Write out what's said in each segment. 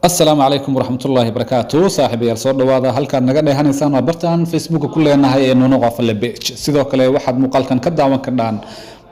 Asalaamu calaykum waraxmatullaahi barakaatu. Saaxiibayaal, soo dhawaada. Halkaad naga dheehanaysaan waa bartaan Facebooka ku leenahay ee Nuno Qofale Page. Sidoo kale waxaad muuqaalkan ka daawan kardhaan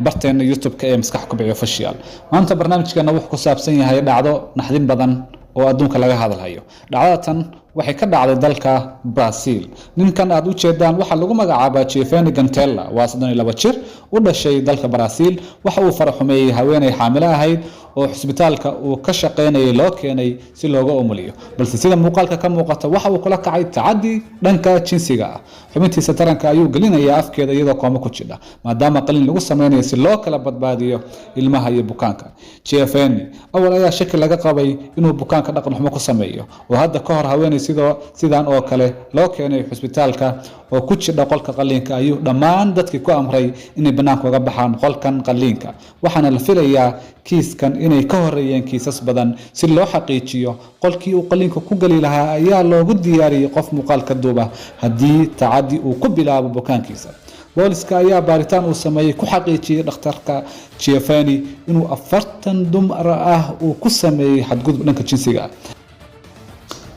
barteena YouTube-ka ee Maskax Kubciyo Official. Maanta barnaamijkeena wuxuu ku saabsan yahay dhacdo naxdin badan oo adduunka laga hadalhayo. Dhacdatan waxay ka dhacday dalka Brazil. Ninkan aad u jeedaan waxaa lagu magacaabaa Giovanni Gantella, waa 32 jir u dhashay dalka Brazil. Waxa uu faraxumeeyey haweeney xaamilo ahayd oo xusbitaalka uu ka shaqaynayay loo keenay si looga umuliyo, balse sida muuqaalka ka muuqata waxa uu kula kacay tacadi dhanka jinsiga ah. Xubintiisa taranka ayuu gelinayaa afkeeda iyadoo kooma ku jidha, maadaama qalin lagu sameynayo si loo kala badbaadiyo ilmaha iyo bukaanka. Giovanni awal ayaa shaki laga qabay inuu bukaanka dhaqan xumo ku sameeyo, oo hadda ka hor haweeney sidoo sidaan oo kale loo keenay xusbitaalka oo ku jidha qolka qaliinka ayuu dhammaan dadkii ku amray inay bannaanka uga baxaan qolkan qaliinka. Waxaana la filayaa kiiskan inay ka horeeyeen kiisas badan. Si loo xaqiijiyo qolkii uu qaliinka ku geli lahaa ayaa loogu diyaariyey qof muuqaal ka duuba haddii tacadi uu ku bilaabo bukaankiisa. Booliska ayaa baaritaan uu sameeyey ku xaqiijiyey dhakhtarka Giovanni inuu 40 dumar ah uu ku sameeyey xadgudub dhanka jinsiga ah.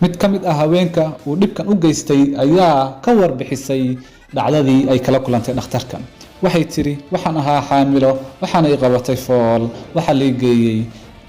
Mid ka mid ah haweenka uu dhibkan u geystay ayaa ka warbixisay dhacdadii ay kala kulantay dhakhtarkan. Waxay tiri: "Waxaan ahaa xaamilo, waxaana i qabatay fool. Waxaa lay geeyey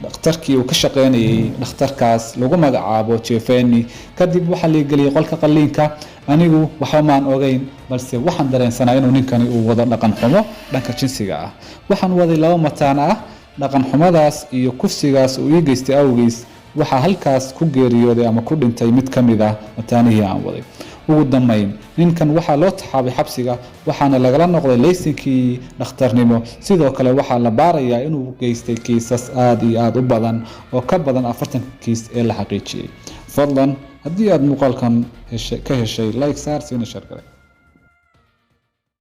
dhakhtarkii uu ka shaqaynayay, dhakhtarkaas lagu magacaabo Giovanni. Kadib waxaa lay geliyey qolka qalliinka. Anigu waxba maan ogeyn, balse waxaan dareensanaa inuu ninkani uu wado dhaqan xumo dhanka jinsiga ah. Waxaan waday laba mataan ah. Dhaqan xumadaas iyo kufsigaas uu ii geystay awgiis, waxaa halkaas ku geeriyooday ama ku dhintay mid ka mid ah mataanihii aan waday." Ugu dambeyn ninkan waxaa loo taxaabay xabsiga, waxaana lagala noqday laysinkii dhakhtarnimo. Sidoo kale waxaa la baarayaa inuu geystay kiisas aada iyo aada u badan oo ka badan 40 kiis ee la xaqiijiyey. Fadlan haddii aad muuqaalkan ka heshay, like saar, siina share garay.